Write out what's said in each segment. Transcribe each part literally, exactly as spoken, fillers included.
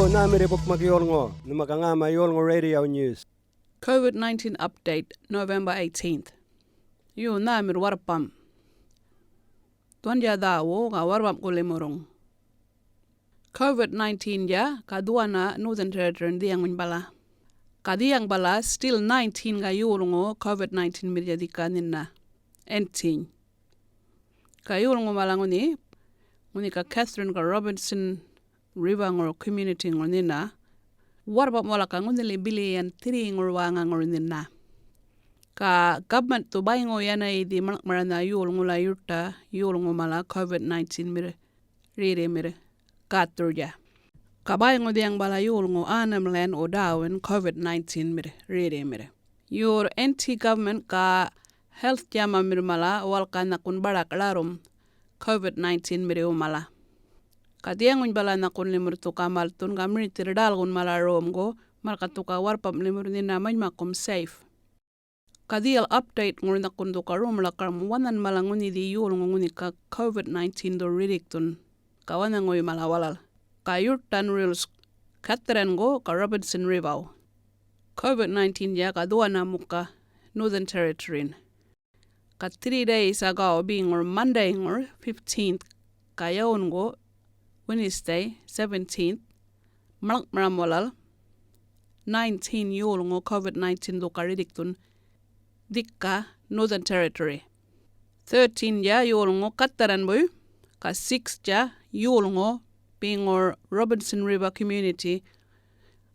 Nhämirri bukmak yolŋu, nhuma ga ŋäma yolŋu radio news. COVID nineteen update, November eighteenth. Yo, nhämirr warrpam. Dhuwandja dhäwu ga warrpamku limurruŋ. COVID nineteen-dja ga dhuwanna Northern Territory-n dhiyaŋuny bala. Ga dhiyaŋ bala still nineteen ga yolŋu COVID nineteen-mirrnydja dhika nhinna. Entiny. Ga yolŋu mala ŋunhi, ŋunhi ga Catherine ga Robinson River-ŋur community-ŋur nhinna, warrpamꞌ walaka ŋunhili bili yan dhirriŋur wäŋaŋur nhinna. Ga government-thu bäyŋu yana yidhi maḻŋꞌmaranha yol ŋula yurrta yolŋu mala COVID nineteen-mirr rerrimirr gäthurrnydja. Ga bäyŋu dhiyaŋ bala yolŋu änamlan wu ḏäwin COVID nineteen-mirr rerrimirr. Yurr anti-government ga health djämamirr mala walka nhakun barak ḻarrum COVID nineteen-mirriw mala. Ga dhiyaŋuny bala nhakun limurr thuka malthun ga mirithirr ḏälgun mala romgu, marrkathu ga warrpamꞌ limurr nhinna manymakkum safe. Ga dhiyal update-ŋur nhakun dhuka rom-ḻakaram wanhan mala ŋunhidhi yolŋu ŋunhi ga COVID nineteen-dhu rirrikthun, ga wanhaŋuy mala walal. Ga yurrtan rules Catherine-ŋu ga Robinson River-w. COVID nineteen-dja ga dhuwanna muka Northern Territory-n. Ga three days ago beŋur Monday-ŋur fifteenth, ga yawungu Wednesday seventeenth, maḻŋꞌmaram walal nineteen yolŋu COVID nineteen-dhu ga rirrikthun dhika Northern Territory. Thirteen-dja yolŋu gatharran buy, ga six-dja yolŋu beŋur Robinson River community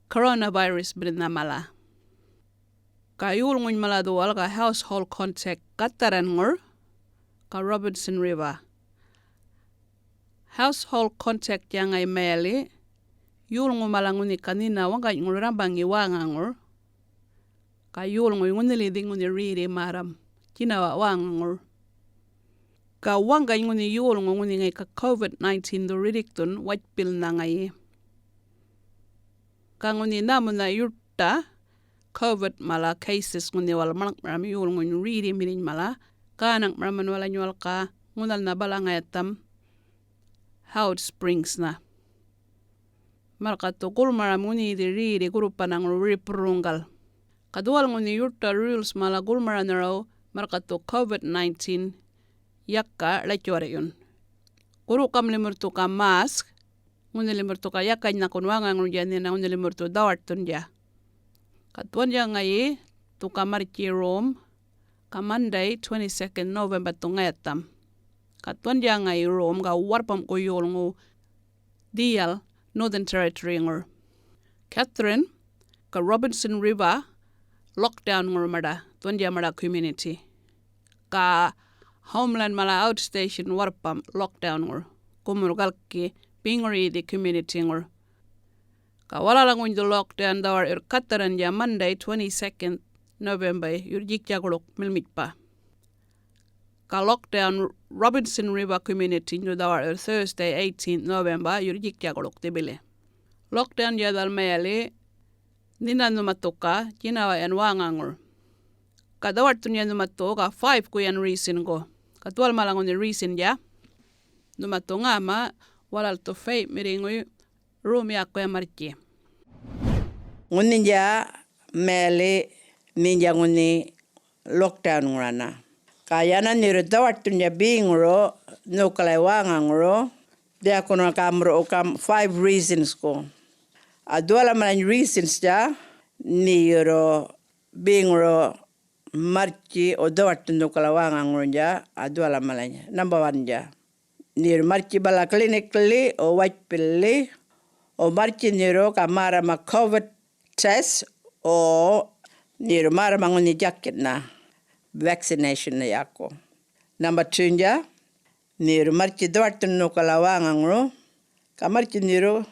coronavirus-mirrnha mala. Ga yolŋuny mala dhuwal ga household contact gatharran-ŋur ga Robinson River. Household contact-dja ŋayi mayali yolŋu mala ŋunhi ga nhinna waŋganyŋur rrambaŋi wäŋaŋur, ga yolŋuy ŋunhilidhi ŋunhi rerri märram djinawa wäŋaŋur. Ga waŋgany ŋunhi yolŋu ŋunhi ŋayi ga COVID nineteen-dhu rirrikthun wajpilnha ŋayi. Ga ŋunhi nhämunha yurrta COVID mala cases ŋunhi walal maḻŋꞌmaram yolŋuny rerrimirriny mala, gänaŋꞌmaraman walany walal ga ŋunhalnha balaŋayatham Howard Springs-nha. Marrkathu gulmaram ŋunhidhi rerri gurrupanaŋur wiripurruŋgal. Ga dhuwal ŋunhi yurrta rules mala gulmaranharaw marrkathu COVID nineteen yaka ḻatjuwarryun. Gurruꞌ gam limurr thuka mask, ŋunhi limurr thuka yakany nhakun wäŋaŋurnydja nhinna ŋunhi limurr thu dhawaṯthundja. Ga dhuwandja ŋayi thuka marrtji rom, ga Monday twenty-second November-thu ŋayatham. Ga dhuwandja ŋayi rom ga warrpamꞌ gu yolŋu dhiyal Northern Territory-ŋur. Catherine, ga Robinson River lockdown-ŋur maḏa, dhuwandja maḏa community. Ga Homeland mala outstation warrpamꞌ lockdown-ŋur, gumurr galki beŋur yidhi community-ŋur. Ga walalaŋuny dhu lockdown dhawarꞌyurr gatharrandja Monday twenty-second November yurr djikdja guḻuk milmitjpa. Ga lockdown Robinson River community-ny dhu dhawarꞌyurr Thursday eighteenth November yurr djikdja guḻuk dhibili. Lockdown-dja dhal mayali nhinna nhumathuka djinawayan wäŋaŋur. Ga dhawaṯthundja nhumathu ga five-ku yan reason-gu. Ga dhuwal mala ŋunhi reason-dja nhumathu ŋäma walal thu five-mirriŋuy rom yäkuya marrtji. Ŋunhindja mayali nhinydja ŋunhi lockdown-ŋurana. Ga yana nherru dhawaṯthundja beŋuru nhukalay wäŋaŋuru, dhiyakun gämurruꞌ gam five reasons-ku. Ga dhuwala malany reasons-dja nhi yurru beŋuru marrtji wu dhawaṯthun nhukala wäŋaŋurundja, ga dhuwala malany. Number one-dja, nherru marrtji bala clinically wu wajpilli, wu marrtji nherru ga märrama COVID test, wu nherru märrama ŋunhi djakitjnha, vaccination-nha yäku. Number two-ndja, nherru marrtji dhawaṯthun nhukala wäŋaŋuru, ga marrtji nherru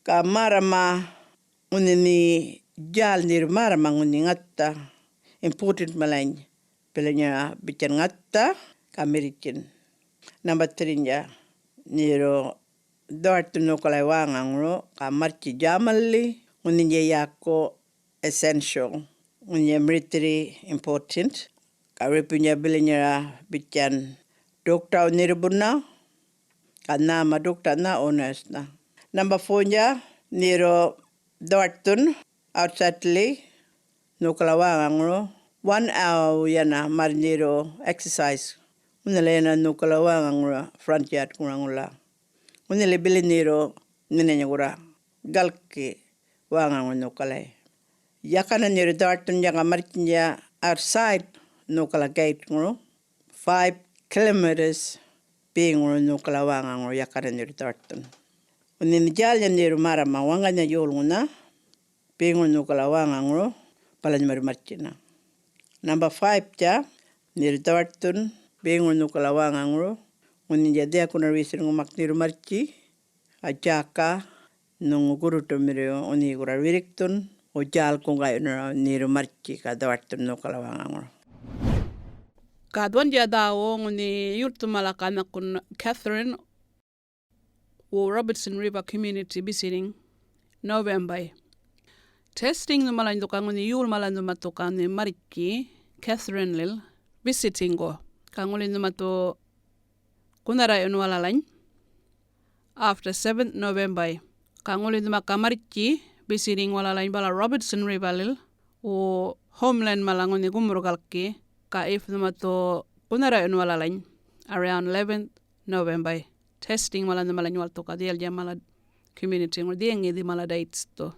ga märrama ŋunhi nhi djäl nherru märrama ŋunhi ŋatha, important malany, bilanyara bitjan ŋatha ga mirritjin. Number three-ndja, nherru dhawaṯthun nhukalay wäŋaŋuru ga marrtji djämalli, ŋunhindja yäku essential, ŋunhindja mirithirri important, ga ripundja bilanyara bitjan ḏuktaw nherrubunna, ga nhäma ḏuktanha wu nurse-nha. Number four-ndja, Nherru dhawaṯthun outside-li nhukala wäŋaŋuru one hour yana, marr nherru exercise ŋunhila yana nhukala wäŋaŋuru front yard-ŋura ŋula. Ŋunhili bili nherru nhinany gurra galki wäŋaŋu nhukalay. Yakana nherru dhawaṯthun janga marrtjiny'ya outside nhukala gate-ŋuru, five kilometres beŋuru nhukala wäŋaŋuru yakana nherru dhawaṯthun. Ŋunhi djälnha nherru märrama waŋganynha yolŋunha beŋuru nhukala wäŋaŋuru, balany marrtjina. Number five-tja, nherru dhawaṯthun beŋuru nhukala wäŋaŋuru, ŋunhindja dhiyakunar wisin ŋumak nherru marrtji, ga djäka nhuŋu gurruṯumirriw ŋunhi gurra rirrikthun, ga djäl guŋga'yunaraw nherru marrtji ga dhawaṯthun nhukala wäŋaŋuru. Ga dhuwandja dhäwu ŋunhi yurrthumala ga nhakun Catherine, wu Robertson River Community Visiting, November. Testing nhumalany dhuka ŋunhi yolmala nhuma dhuka ŋunhi marrtji Catherine-lil visiting-gu. Ga ŋuli nhuma dhu gunharra'yun walalany after seventh November. Ga ŋuli nhuma ga marrtji visiting walalany bala Robertson River-lil, wu Homeland mala ŋunhi gumurr galki, ga if nhuma dhu gunharra'yun walalany around eleventh November. Testing mala nhumalany walthu ga dhiyaltja mala community-ŋur dhiyaŋi dhi mala dates dhu.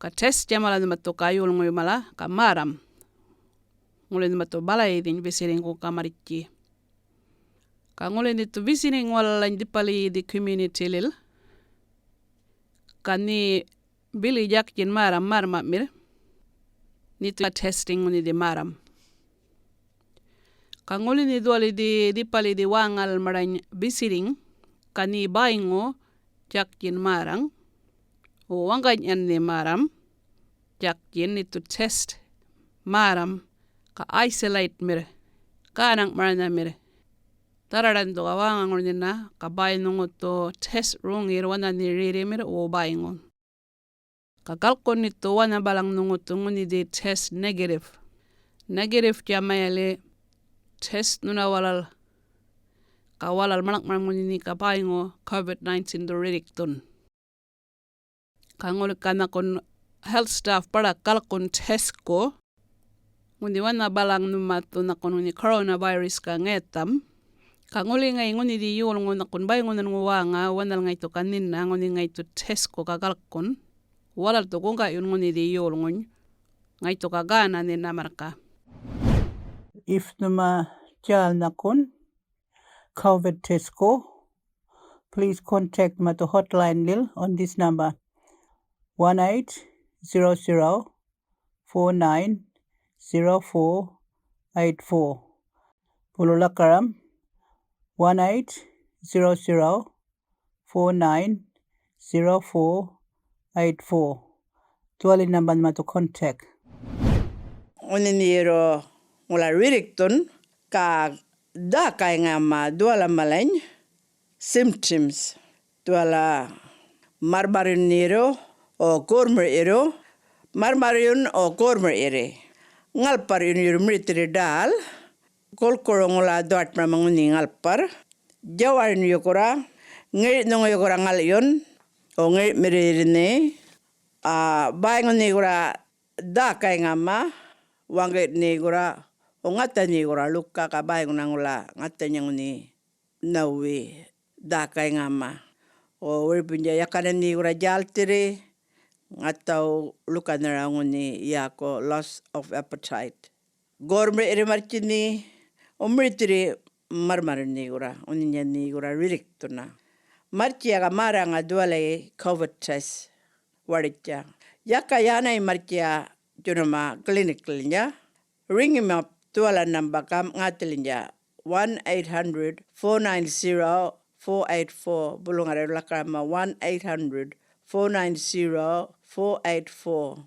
Ga test-tja mala nhuma dhu ga yolŋuy mala ga märram. Ŋuli nhuma dhu balayi dhiny visiting-gu ga marrtji. Ga ŋuli nhi dhu visiting walalany dhipaliyi dhi community-lil, ga nhi bili djaktjin märram märrma'mirr, nhi dhu testing ŋunhi dhi märram. Ga ŋuli nhi dhuwali dhi dhipali dhi wäŋal marrany visiting, ga nhi bäyŋu djaktjin märraŋ, wu waŋganynha nhi märram djaktjin, nhi dhu test märram, ga isolate-mirr, gänaŋ-marnhamirr, dharraḏan dhu ga wäŋaŋur nhinna, ga bäy nhuŋu dhu test roŋirr wanha nhi rerrimirr wu bäyŋu. Ga galkun nhi dhu wanha balaŋ nhuŋu dhu ŋunhi dhi test negative. Negative-tja mayali test nhuna walal, ga walal maḻŋ'maram ŋunhi nhi ga bäyŋu covid nineteen dhu rirrikthun. Ga ŋuli ga nhakun health staff baḏak galkun test-ku, ŋunhi wanha balaŋ nhuma dhu nhakun ŋunhi coronavirus ga ŋayatham. Ga ŋuli ŋayi ŋunhi dhi yolŋu nhakun bäyŋu nhanŋu wäŋa wanhal ŋaythu ga nhinna ŋunhi ŋaythu test-ku ga galkun, walal dhu guŋga'yun ŋunhi dhi yolŋuny, ŋaythu ga gäna nhinna marrka. If nhuma djäl nhakun covid test-ku, please contact ma dhu hotline-lil on this number, one eight zero zero four nine zero four eight four. Bulu lakaram, one eight zero zero four nine zero four eight four. Dhuwali number nhuma dhu contact. Ŋunhi nhi yurru ŋula rirrikthun, ga dhäkayŋama dhuwala malany symptoms. Dhuwala marrmarryun yurru, o gormir yurru, marrmarryun o gormir yurri. Ŋalparryun yurru mirithirri ḏäl, gulkuru ŋula dhuwaṯmaraŋa ŋunhi ŋalparr, djawarnhuyun gurra, ŋir'nhuŋuyun gurra ŋal'yun, o ŋir'mirrirri nhi, a, bäyŋu nhi gurra dhäkayŋama, waŋgirr nhi gurra, o ŋatha nhi gurra ḻuka, ga bäyŋuna ŋula ŋathanya ŋunhi nhawuy dhäkayŋama. O wiripuynydja yakana nhi gurra djälthirri, ŋathaw ḻukanharaw ŋunhi yäku loss of appetite. Gormir yurri marrtji nhi, o mirithirri marrmarryun nhi gurra, ŋunhindja nhi gurra rirrikthuna. Marrtjiya ga märraŋa dhuwalayi covid test warritja. Yaka yänay marrtjiya djunuma clinic-lilnydja, riŋima dhuwala number gam ŋäthilnydja, one eight hundred four nine zero four eight four, bulu ŋarra lakaram ma one eight hundred four nine zero four eight four.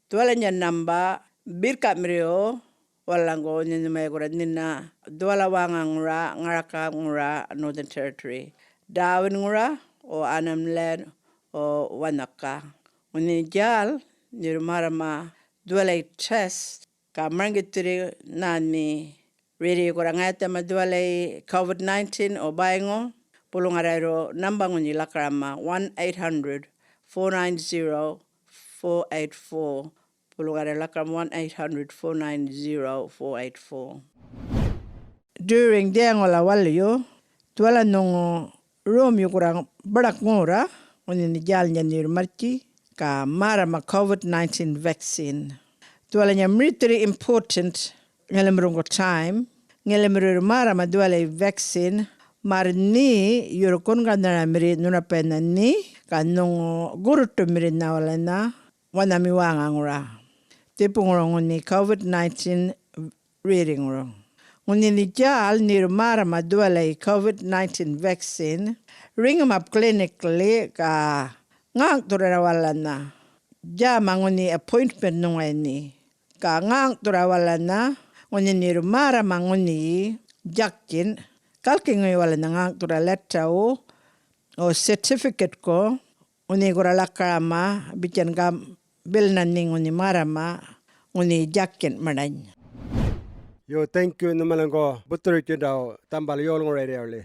Dhuwalanya number birrka'mirriw walalaŋgu nhinmay gurra nhinna dhuwala wäŋaŋura, ŋarakaŋura, Northern Territory, Darwin-ŋura, o Arnhem Land, o Wanaka. Ŋunhi djäl nhi yurru märrama dhuwalay test, ga marŋgithirri nhänhi rerri gurra ŋayathama dhuwalay covid nineteen o bäyŋu, bulu ŋarra yurru number ŋunhi lakaram ma one eight hundred four nine zero, four eight four. Bulu ŋarra lakaram one eight hundred, four nine zero, four eight four. During dhiyaŋula walyu, dhuwala nhuŋu rom yukurra baḏak ŋurra, ŋunhi djälnydja yurr marrtji, ga märrama covid nineteen vaccine. Dhuwalanya mirithirri important ŋilimirruŋgu time, ŋilimirrurr märrama dhuwalay vaccine, märr nhe yurr gunganharamirri nhunapayna nhe, ga nhuŋu gurruṯumirrinha walalana wanhami wäŋaŋura. Dhipuŋuru ŋunhi covid nineteen rerriŋuru. Ŋunhi nhi djäl nhirr märrama dhuwalay covid nineteen vaccine, riŋimap clinically ga ŋäŋ'thurrara walalana. Djäma ŋunhi appointment nhuŋay nhi. Ga ŋäŋ'thurra walalana ŋunhi nhirr märrama ŋunhi djakin, galkiŋuy walalana ŋäŋ'thurra letter-wu, o certificate-ku, ŋunhi gurra lakarama bitjan ga bilnan nhi ŋunhi märrama ŋunhi djakin maṉany. Yo, thank you nhumalaŋgu buthurutjindaw Dhambal yolŋu area-wulih.